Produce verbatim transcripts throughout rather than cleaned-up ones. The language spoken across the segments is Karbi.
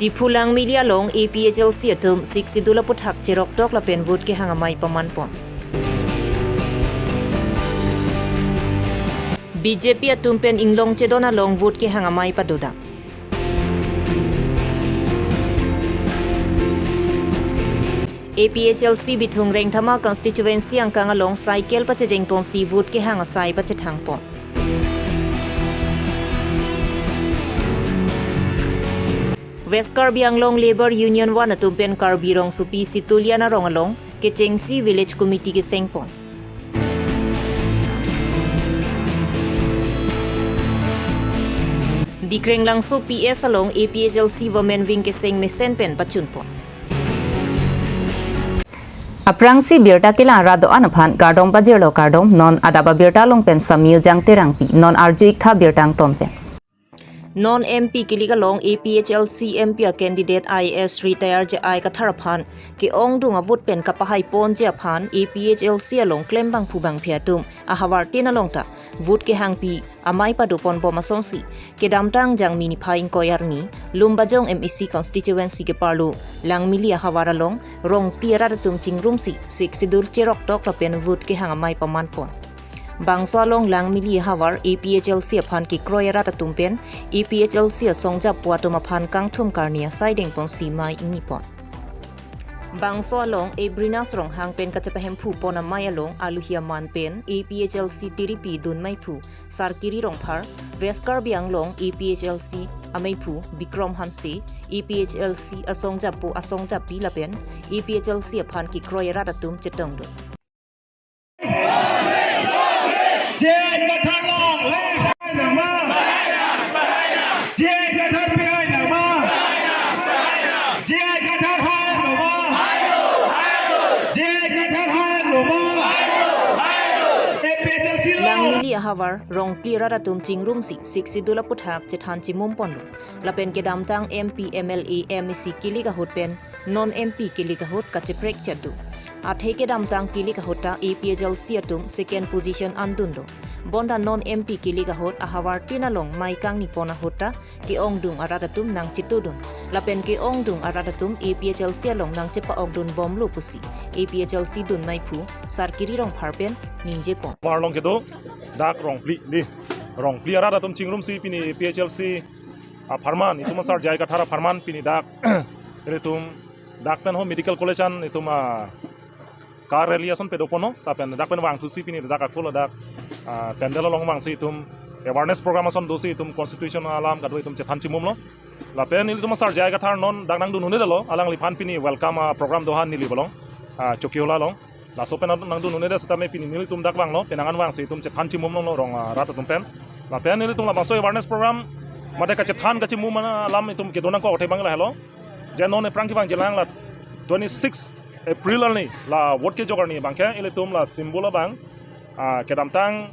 Diphu Langmili along A P H L C atum Sixth Schedule aphuthak cheroktok lapen vote kehang amei pamanpon. B J P atum pen Inglong Chedon along vote kehang amei padodam. A P H L C Bithung Rengthama constituency angkang along cycle pachejengponsi vote kehang asai pachethangpon. West Karbi Anglong Labour Union one atum pen Karbi Rongsopi Situlian arong along kechengsi Village Committee kesengpon. Dikrenglangso P S along A P H L C Women Wing keseng mesen pen pachunpon. Aphrangsi birta kelang arat do-an aphan kardom pajirlo, kardom. Non adap abirta along pen Samyu Jangterangpi, non arju-ik tha birta angton pen. Non M P kilik along A P H L C M P a candidate I A S retired J I Kathar aphan ke-ongdung a-vote pen kapahaiponji aphan A P H L C along klembangphu bangphi atum ahavar tin along ta vote kehangpi amei padoponbom asonsi, kedamtang Jangmi niphai ingkoi arni Lumbajong M A C constituency keparlo Langmili ahavar along Rongpi arat atum chingrumsi Sixth Schedule cheroktok lapen vote kehang amei pamanpon. Bangso along Langmili ahavar A P H L C aphan kekroi arat atum pen A P H L C asongjapo atum aphan kangthum karni asai dengponsi mei ingnipon. Bangso along Ebrinas Ronghang pen kachepahemphupon amei along aluhi aman pen A P H L C tiripi dunmeiphu Sarkiri Rongphar, West Karbi Anglong A P H L C ameiphu Bikrom Hanse, A P H L C asongjapo asongjapi lapen A P H L C aphan kekroi arat atum chetongdun. J I Kathar long live! Nangma! J I Kathar pihai nangma! J I Kathar hai nangma! J I Kathar hai nangma! A P H L C long! Langmili ahavar Rongpi arat atum chingrumsi Sixth Schedule aphuthak chethan chimumponlo. Lapen kedamtang M P, M L A, M A C kilik ahut pen non M P kilik ahut kacheprek chet do. Athe kedamtang kilik ahut ta A P H L C atum second position an dunlo. Bonta non M P kilik ahut ahavar tin along mei kangnipon ahut ta ke-ongdung arat atum nangchetudun. Lapen ke-ongdung arat atum A P H L C along nangchepa-okdunbomlo pusi A P H L C dunmeiphu Sarkiri Rongphar pen ningjepon. Warlong kedo dak Rongpi di. Rongpi arat atum chingrumsi pini A P H L C apharman, itum asar J I Kathar apharman pini dak, ilitum dak pen ho medical college an itum a car rally ason padoponlo, lapen dak pen vangthusi pini dak akolo dak, ah, pandal along vangsi itum awareness program ason dosi itum constitution alam kado itum chethan chimumlo. Lapen ilitum asar J I Kathar non dak nangdun un-edetlo, alangliphan pini welcome, ah, program do ha neli bolong, ah, Chokihola along. Laso pen nangdun un-edet setame pini nelitum dak vanglo, penang an vangsi itum chethan chimumlonglo rong, ah, rat atum pen. Lapen nelitum labangso awareness program mate kachethan kachimum alam itum kedo nangkok athe abang lahelo. Je non ephrang kevangjilang la twenty-six April arni la vote kejok arni abangke ilitum la symbol abang, ah, kedamtang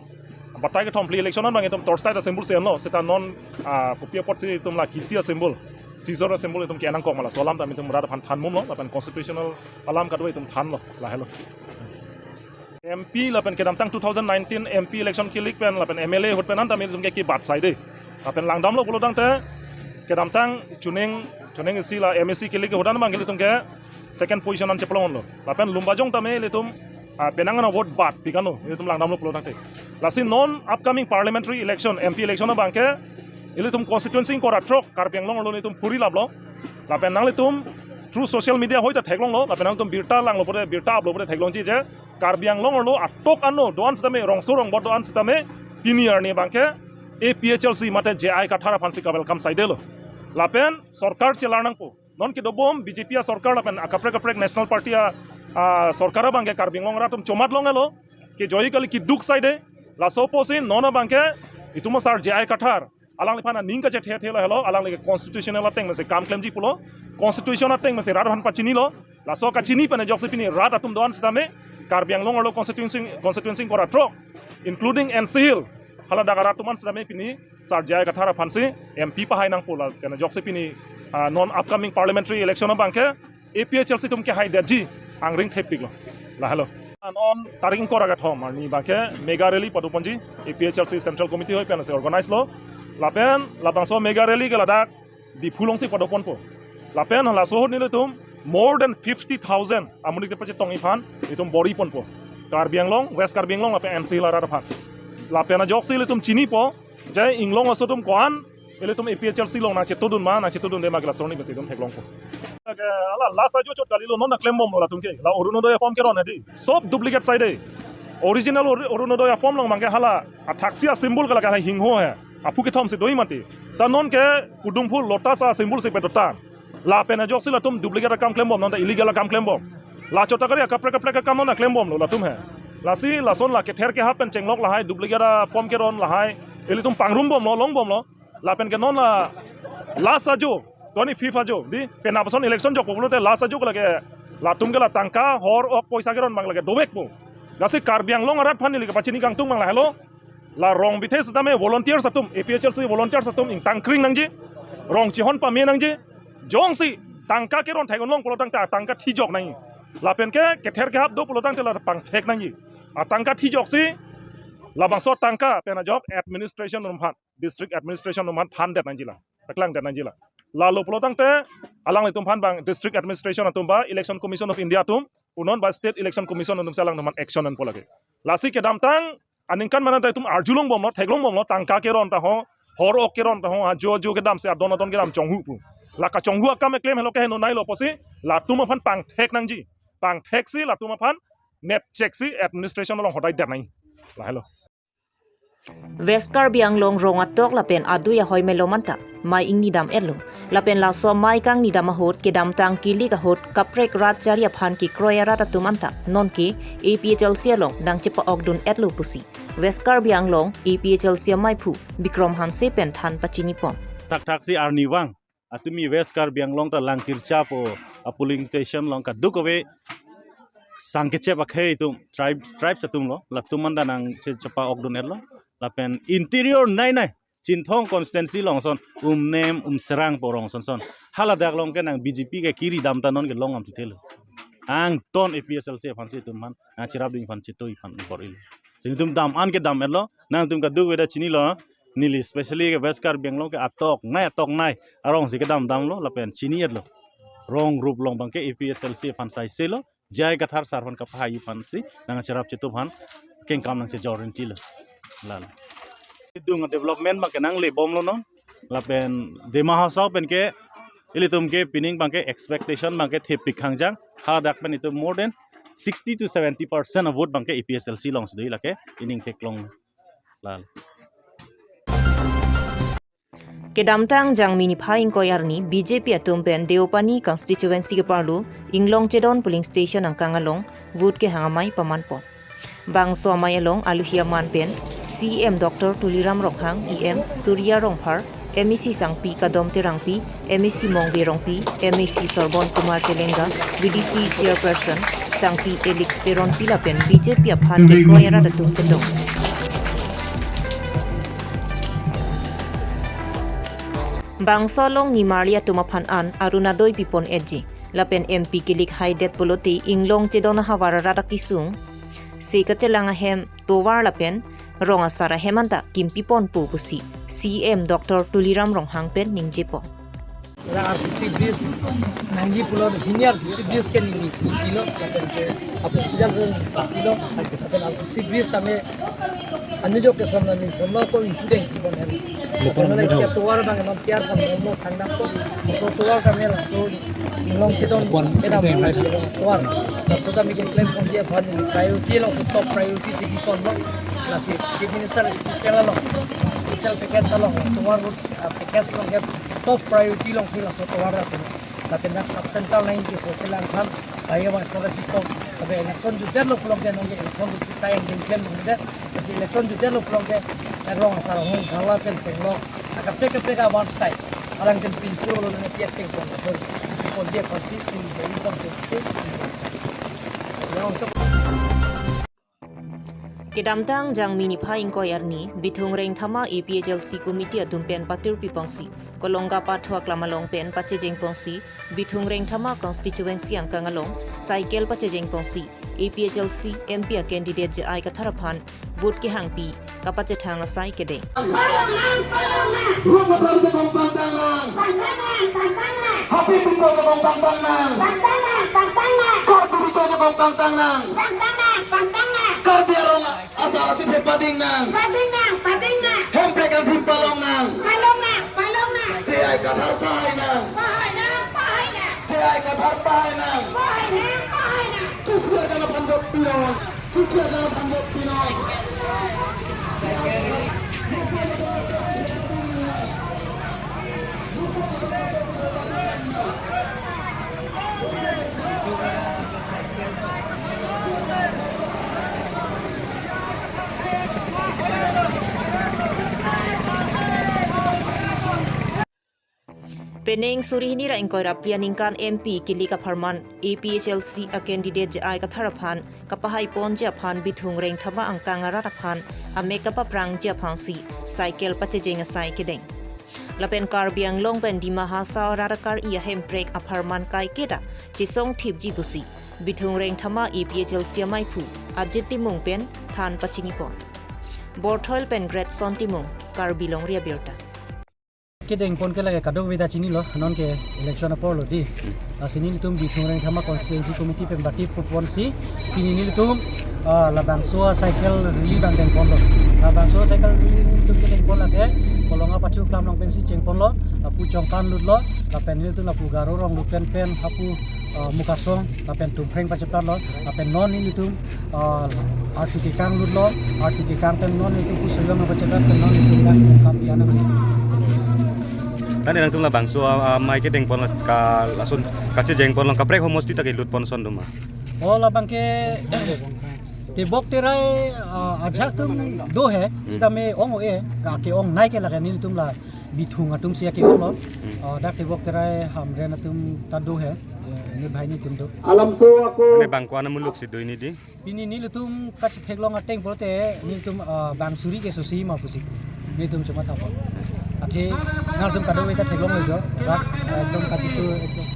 batai kethom phli election abang itum torchlight a-symbol si enlo, seta non, ah, kopi apotsi itum la kisi a-symbol, scissor a-symbol itum kenangkok ma, laso alam tame itum rat aphan thanmumlo, lapen constitutional alam kado itum thanlo, lahelo. M P lapen kedamtang two thousand nineteen M P election kilik pen lapen M L A ahut pen an tame itum ke kebat saide. Lapen langdamlo pulo tangte kedamtang chuning, chuning isi la M A C kilik ahut an abang ilitum ke second position an chepalonglo. Lapen Lumbajong tame ilitum, ah, penang an a-vote bat pikano, ilitum langdamlo pulo tangte. Lasi non upcoming parliamentary election, M P election abangke ilitum constituency ingkoi ra throk Karbi Anglong arlo ilitum phuri laplo. Lapen nanglitum through social media hoi ta theklonglo, lapen nangtum birta langlo pore, birta uplo pore theklongji je Karbi Anglong arlo atok ano do-an setame, rongso rongbot do-an setame, pini arni abangke A P H L C mate J I Kathar aphansi ka-welcome saidelo. Lapen sorkar chelar nangpo. Non kedobom B J P a-sorkar lapen akaprek kaprek National Party a, a-sorkar abangke Karbi Anglong arat atum chomat longelo, kejoi kali keduk saide. Laso apotsi non abangke itum asar J I Kathar alangliphan aning kachethe the lahelo, alangli ke constitutional ateng mese kam klemji pulo, constitution ateng mese rat aphan pachinilo. Laso kachini pen ajoksi pini rat atum do-an setame Karbi Anglong arlo constituency, constituency ingkoi ra throk, including N C Hill, hala dak arat atum an setame pini sar J I Kathar aphansi M P pahai nangpo, lapen ajoksi pini, ah, non upcoming parliamentary election abangke A P H L C atum kehaidetji angring thepiklo. Lahelo. Non tarik ingkoi ra kethom arni abangke mega rally padoponji, A P H L C Central Committee hoi pensi organize lo. Lapen labangso mega rally ke ladak Diphu alongsi padoponpo. Lapen halaso ahut nelitum more than fifty thousand amonit kepachetongji aphan itum bor-i ponpo. Karbi Anglong, West Karbi Anglong lapen N C Hills arat aphan. Lapen ajoksi ilitum chinipo, je inglong aso atum ko-an ilitum A P H L C along nangchetodun ma, nangchetodunde ma ke laso arni pensi itum theklongpo. Ke ala last ajo chot kalilo, non ta klembomlo latum ke. La Orunodoi form keron hedi. Sob duplicate sai de. Original Oru-, Orunodoi form along abangke hala athaksi a-symbol ke lake hala hingho he. Aphu kethom si do-i mati. Ta non ke kudum phul lotus a-symbol si pedotan. Lapen ajoksi latum duplicate akam klembom, non ta illegal akam klembom. La chot ta kari akaprek kaprek akam non ta klembomlo latum he. Lasi lason la kether kehap pen chenglok lahai duplicate a-form keron lahai ilitum pangrumbomlo, longbomlo. Lapen ke non la last ajo, twenty-fifth ajo, di, penap ason election jokpo pulote last ajo ke lake latum ke la tangka, hor ok poisa keron abang lake dovekpo. Lasi Karbi Anglong arat aphan neli kepachini kangtung abang lahelo, la rong bithe setame volunteers atum, A P H L C volunteers atum ingtangkring nangji, rong chihon pame nangji, jongsi tangka keron thek-un long pulotangte tangka thijok nangji. Lapen ke kether kehap do pulotangte la pangthek nangji. Atangka thijoksi labangso tangka pen ajok administration atum aphan, district administration atum aphan thandet nangji la, paklangdet nangji la. Lalo pulotangte alanglitum aphan abang District Administration atum ba Election Commission of India atum, punon ba State Election Commission atum si alangtum aphan action enpo lake. Lasi kedamtang aningkan mena ta itum arjulongbomlo, theklongbomlo, tangka keron ta ho, hor ok keron ta ho, ajo ajo kedam si adon adon kedam chonghu pu. La kachonghu akam keklem helo ke heno nailo pusi, latum aphan pangthek nangji. Pangtheksi latum aphan nepchek si administration along hodai det nangji. Lahelo. West Karbi Anglong rong atok lapen adui ahoi malom anta mei ingni dam-etlo. Lapen laso mei kangni dam ahut kedamtang kilik ahut kaprek rat chari aphan kekroi arat atum anta nonke A P H L C along nangchepa-okdun-etlo pusi West Karbi Anglong A P H L C ameiphu Bikrom Hanse pen than pachinipon. Thakthaksi arnivang atumi West Karbi Anglong ta Langkircha pu a-polling station along kadokave sangkechep akhei atum, tribe, tribes atumlo, latum anta nangchepa-okdun-etlo. Lapen interior nei nei, Chinthong constituency along ason, Umnem, Umserang pu rong ason ason. Haladak along ke nang B J P ke kiri dam ta nonke long am titelo. Angton A P H L C aphansi itum aphan nangcherapdun aphan chetoi aphan bor-ilo. Chini itum dam an kedam-etlo, nangtum kadokave ta chinilo, neli specially ke West Karbi Anglong ke atok nei, atok nei arong si kedam damlo, lapen chini-etlo. Rong rup along abangke A P H L C aphan saiselo, J I Kathar sir aphan kapahai aphansi nangcherap chetu aphan kengkam nangchejor-in chilo. Lalo. Kedung development abangke nanglebomlo non. Lapen Dima Hasao pen ke ilitum ke pining abangke expectation abangke thepik hangjang. Hadak pen itum more than sixty to seventy percent a-vote abangke A P H L C alongsi do-i lake ining theklong. Lalo. Kedamtang Jangmi niphai ingkoi arni B J P atum pen Deopani constituency keparlo Inglongchedon polling station angkang along vote kehang amei pamanpon. Bangso amei along aluhi aman pen C E M Doctor Tuliram Ronghang, E M Surya Rongphar, M A C Sangpi Kadom Terangpi, M A C Mongve Rongpi, M A C Sorbon Kumar Telenga, V D C Chairperson Sangpi Elix Teronpi lapen B J P aphan kekroi arat atum chetong. Bangso along nimarli atum aphan an Orunodoi pipon-etji. Lapen M P kelik haidet pulote Inglongchedon ahavar arat akesung si kachelang ahem tovar lapen rong asar ahem anta kimpiponpo pusi C E M Doctor Tuliram Ronghang pen ningjepo. Ladak R C C bridge nangji pulo, hini R C C bridge ke neli pilo, lapen ke apo pujal ke neli pilo, lapen R C C bridge tame anujok ke somna ni somna ko ihu deng pon hem. Lapen isi atovar abang non tiar pon mo thangdampo. So tovar tame laso Inglongchedon kedam tovar. Laso tame keklem ponji aphan priority alongsi top priority si kiponlo. Lasi Chief Minister special along, special package along, tovar road, ah, package along ke top priority alongsi laso tovar lapen, lapen dak sub center nangji keso kelang aphan, kaya bangso kipon, tapi election jutdetlo pulote nonke election si sai ang dengklem jutdet, lasi election jutdetlo pulote, rong asar ahong thangla pen chenglo, akaprek kaprek avan sai, alang pen pintu lo nang piak teng pon, so, pon dia konsi, pin jadi konsi, pin jadi. Kedamtang Jangmi niphai ingkoi arni, Bithung Rengthama A P H L C committee atum pen patir piponsi, Kolongga pathu aklam along pen pachejeng ponsi, Bithung Rengthama constituency angkang along cycle pachejeng ponsi, A P H L C M P a candidate J I Kathar aphan vote kehangpi kapachethang asai kedeng. Pipinto jokong pangtang nang. Pangtang nang, pangtang nang. Karbi Riso jokong pangtang nang. Pangtang nang, pangtang nang. Karbi arong asar achithepading nang. Pading nang, pading nang. Hemprek angthim palong nang. Palong nang, palong nang. J I Kathar pahai nang. Pahai nang, pahai nang. J I Kathar pahai nang. Pahai nang, pahai nang. Kuswer kana panjok pinon. Penang suri hini ra ingkoi ra phli aningkan M P kilik apharman A P H L C a candidate J I Kathar aphan kapahai ponji aphan Bithung Rengthama angkang arat aphan amek kapaprangji aphansi cycle pachejeng asai kedeng. Lapen Karbi Anglong pen Dima Hasao arat akar-i ahemprek apharman kaiketa chesong thipji pusi Bithung Rengthama A P H L C amaiphu Ajit Timung pen than pachini pon. Borthoil pen Greatson Timung, Karbi Longri Abirta. Kedeng pon ke lake kadokave ta chinilo, non ke election apor lo di. Lasi nelitum Bithung Rengthama Constituency Committee pen bati puponsi, pini nelitum, ah, labangso cycle rally abang dengponlo. Labangso cycle rally nelitum kedeng pon lake, Kolonga Pathu Klam along pensi chengponlo, lapu Chongkan lutlo, lapen nelitum lapu Garo Rong lut pen pen, lapu, ah, Mukasong, lapen Tumpreng pachepatlo, lapen non nelitum ah, artu kekang lutlo, artu kekang pen non nelitum pusoyong apa chekat pen non nelitum dak kam pian ang. Tadi nangtum labangso, ah, ah, amei kedeng pon la ka lason kachejeng pon along kaprek homosti ta kelut pon ason doma. Oh, labang ke tebok terai, ah, ajahak atum do he, sitame ong-e, ka ke-ongnei ke lake nelitum la Bithung atumsi ake-onglo. Hmm. Ah, dak tebok terai Hamren atum ta do he, eh, ne bhai netum do. Alamso ako. Ne bang ko-an amuluk si do hini di? Pini nelitum kachetheklong ateng pulote nelitum, ah, bang suri ke sosi ma pusi. Nelitum chuma thapon. Athe nangtum kadokave ta theklonglo jo. Rak, ah, ekdom kachesu ekdom.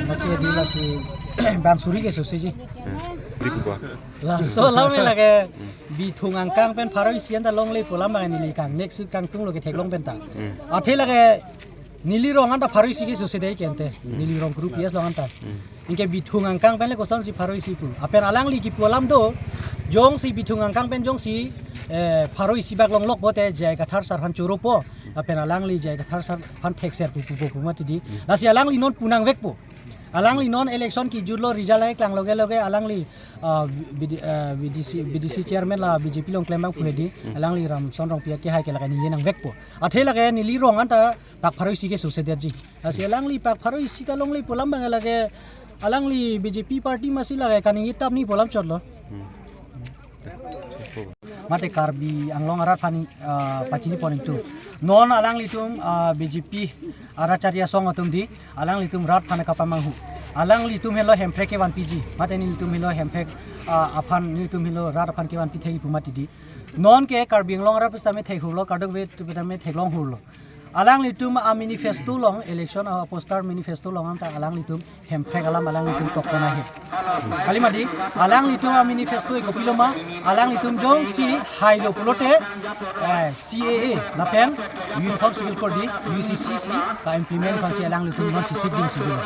Lasi di lasi bang suri ke sosiji. Hmm. Di kuba. Laso alam lake Bithung angkang pen pharo isi anta longle pu alam bang neli kang next week kangtunglo ketheklong pen ta. Hmm. Athe lake neli rong anta pharo isi ke sose dei kente. Hmm. Neli rong kru P S long anta. Hmm. Anke Bithung angkang pen le kosonsi pharo isi pu. Apen alangli kipu alam do, jongsi Bithung angkang pen jongsi, eh, pharo isi bak longlok pote J I Kathar sar aphan choropo. Apen alangli J I Kathar sar aphan thekser pu pu pu pu mati di. Hmm. Lasi alangli non pu nangvekpo. Alangli non election kijutlo, result ai klang loge loge alangli, ah, B D, ah, B D C, B D C chairman la B J P along klem abang pu hedi. Hmm. Alangli Ramson Rongpi akehai ke lake ningje nangvekpo. Athe lake neli rong anta pak pharo isi ke sose derji. Lasi alangli pak pharo isi ta longle pu alam bang lake alangli B J P party masi lake kaningje tap ni pu alam chotlo. Hmm. Mate Karbi Anglong arat aphan, ah, pachini pon ingtung. Non alanglitum, ah, B J P arat chari asong atum di, alanglitum rat aphan kapamanghu. Alanglitum helo hemprek kevanpiji. Mate nelitum helo hemprek, ah, aphan nelitum helo rat aphan kevanpi thek pu mati di. Non ke Karbi Anglong arat pusitame thekhurlo, kadokave pusitame theklonghurlo. Alanglitum a manifesto along, election a poster manifesto along anta alanglitum hemprek alam alanglitum tokpon ahe. Kali mati, alanglitum a manifesto ke kopilo ma, alanglitum jongsi hailo pulote, eh, C A A lapen Uniform Civil Code di, U C C si ka-implement aphansi alanglitum non sisik ding silo.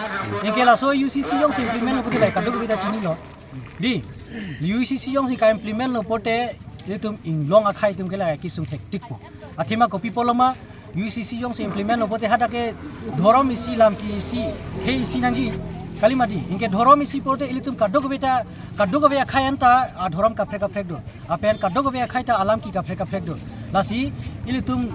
Anke laso U C C jongsi implement lo pulote kadokave ta chinilo. Di, U C C jongsi ka-implement lo pote, itum inglong akhei atum ke la kisung thektikpo. Athema kopi pulo ma, U C C jongsi implement lo pote hadak ke dhorom isi lam ki isi, khei isi nangji. Kali mati, anke dhorom isi pote ilitum kadokave ta, kadokave akhei anta, a dhorom kaprek kaprek do. Apen kadokave akhei ta alam ki kaprek kaprek do. Lasi, ilitum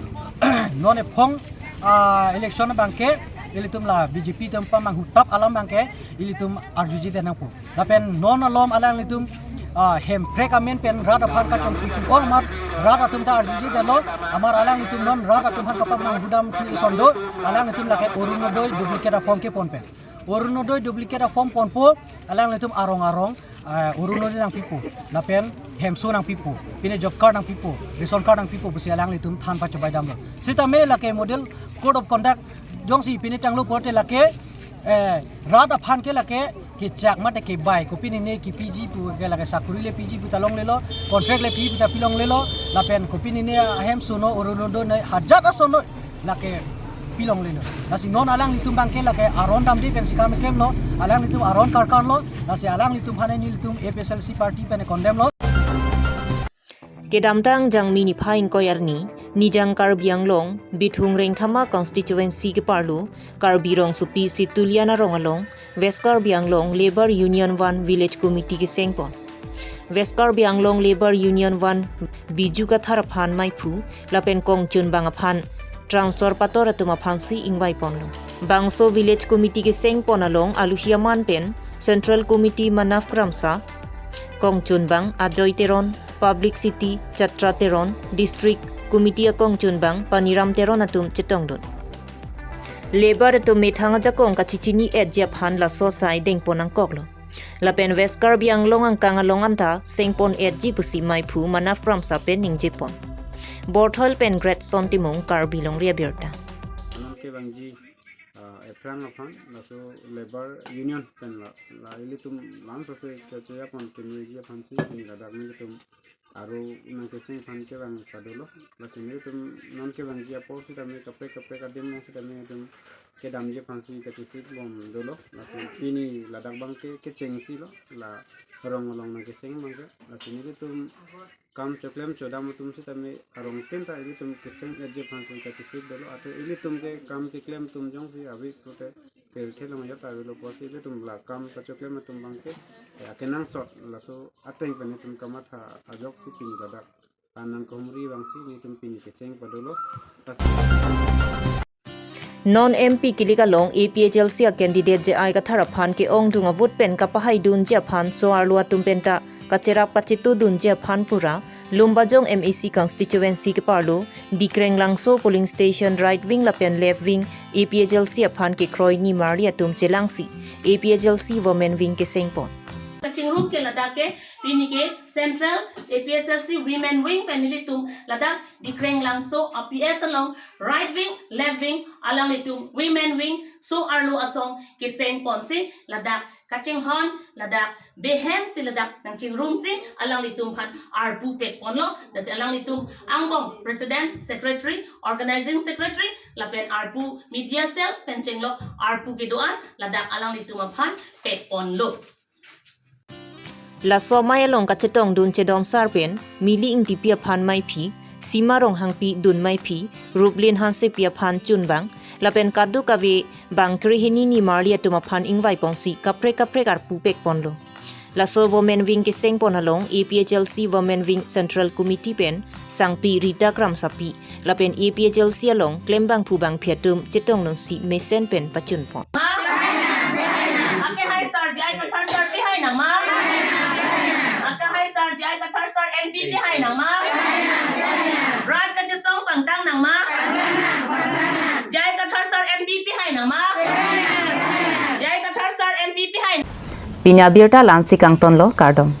non ephong, ah, election abang ke, ilitum la B J P atum pamanghu tap alam abang ke, ilitum arjuji det nangpo. Lapen non alom alanglitum, ah, hemprek amen pen rat aphan kachongthu chingkong amat rat atum ta arjuji detlo, amat alanglitum non rat atum aphan kapamanghu dam thu ison do, alanglitum lake Orunodoi duplicate a-form kepon pen. Orunodoi duplicate a-form ponpo, alanglitum arong arong, ah, Orunodoi nangpipo, lapen hemso nangpipo, pine job card nangpipo, ration card nangpipo pusi alanglitum than pachobai damlo. Sitame lake model code of conduct jongsi pine tanglo pote lake, eh, rat aphan ke lake kechak mate kebai, kopine ne kipiji pu ke lake sakuri le piji pu ta longlelo, contract le piji pu ta pilonglelo, lapen kopine ne hemso no Orunodoi ne hajat ason no lake pilonglelo. Lasi non alanglitum abangke lake aron damde pensi kam klemlo, alanglitum aron karkarlo, lasi alanglitum aphan nelitum A P H L C party pen condemn lo. Kedamtang Jangmi niphai ingkoi arni, Nijang Karbi Anglong, Bithung Rengthama constituency keparlo, Karbi Rongsopi Situliana Rong along, West Karbi Anglong Labour Union One Village Committee kesengpon. West Karbi Anglong Labour Union One Biju Kathar aphan maiphu, lapen kongchunbang aphan transfer pator atum aphansi ingvaiponlo. Bangso Village Committee kesengpon along aluhi aman pen Central Committee Manav Kramsa, kongchunbang Ajoy Teron, Publicity Chatra Teron, District Committee akongchunbang Paniram Teron atum chetongdun. Labour atum methang ajakong kachechini-etji aphan laso asai dengpon nangkoklo. Lapen West Karbi Anglong angkang along anta sengpon-etji pusi maiphu Manav Kramsa pen ningjepon. Borthol pen Greatson Timung, Karbi Longri Abirta. Non kevangji, ah, aphrang aphan, laso Labour Union pen la, la ilitum lam sose kacheyapon kemeji aphansi, pini ladak nelitum aro nangkeseng aphan kevang padolo. Lasi nelitum non kevangji apor sitame kaprek kaprek adim along sitame itum kedamji aphansi kachesik bom dolo. Lasi pini ladak abangke kechengsi lo, la rong along nangkeseng abangke. Lasi nelitum kam choklem chodam atum sitame arong tin ta ilitum keseng-etji aphansi kachesik dolo. Athe ilitum ke kam keklem atum jongsi ave pulote pirthe along ajat avelo pusi ilitum la kam kachoklem atum abangke, ya, kenangsot laso ateng pen itum kamatha ajoksi pini ladak nangkehumri abangsi nelitum pini keseng padolo. Tas- Non M P kilik along A P H L C a candidate J I Kathar aphan ke-ongdung avote pen kapahaidunji aphan so-arlo atum penta kacherap kachetudunji aphan pura, Lumbajong M A C constituency keparlo, Dikreng Langso polling station right wing lapen left wing A P H L C aphan kekroi nimarli atum chelangsi A P H L C women wing kesengpon. Kachingrum ke ladak ke, pini ke Central A P H L C women wing pen nelitum ladak Dikreng Langso a P S along right wing, left wing, alanglitum women wing, so-arlo asong kesengponsi ladak kachinghon, ladak behemsi ladak nangchingrumsi alanglitum aphan arpu pekponlo. Lasi alanglitum angbong president, secretary, organizing secretary, lapen arpu media cell pen chenglok arpu kedo-an ladak alanglitum aphan pekponlo. Laso amei along kachetongdun chedon sar pen Mili Ingtipi aphan maiphi, Sima Ronghangpi dun maiphi, Ruplin Hansepi aphan chunbang, lapen kadokave bang krehini nimarli atum aphan ingvaiponsi kaprek kaprek arpu pekponlo. Laso women wing kesengpon along A P H L C women wing central committee pen sangpi Rita Kramsapi, lapen A P H L C along klembangphu bangphi atum chetongdunsi mesen pen pachunpon. Ma? Ake hai sar J I Kathar sar pihai nang ma? Ake hai sar J I Kathar sar M P pihai nang ma? Rat kachesong pangtang nang ma? J I Kathar sar M P pihai nang ma? J I Kathar sar M P pihai. Pini abirta la-ansi kangtonlo, kardom.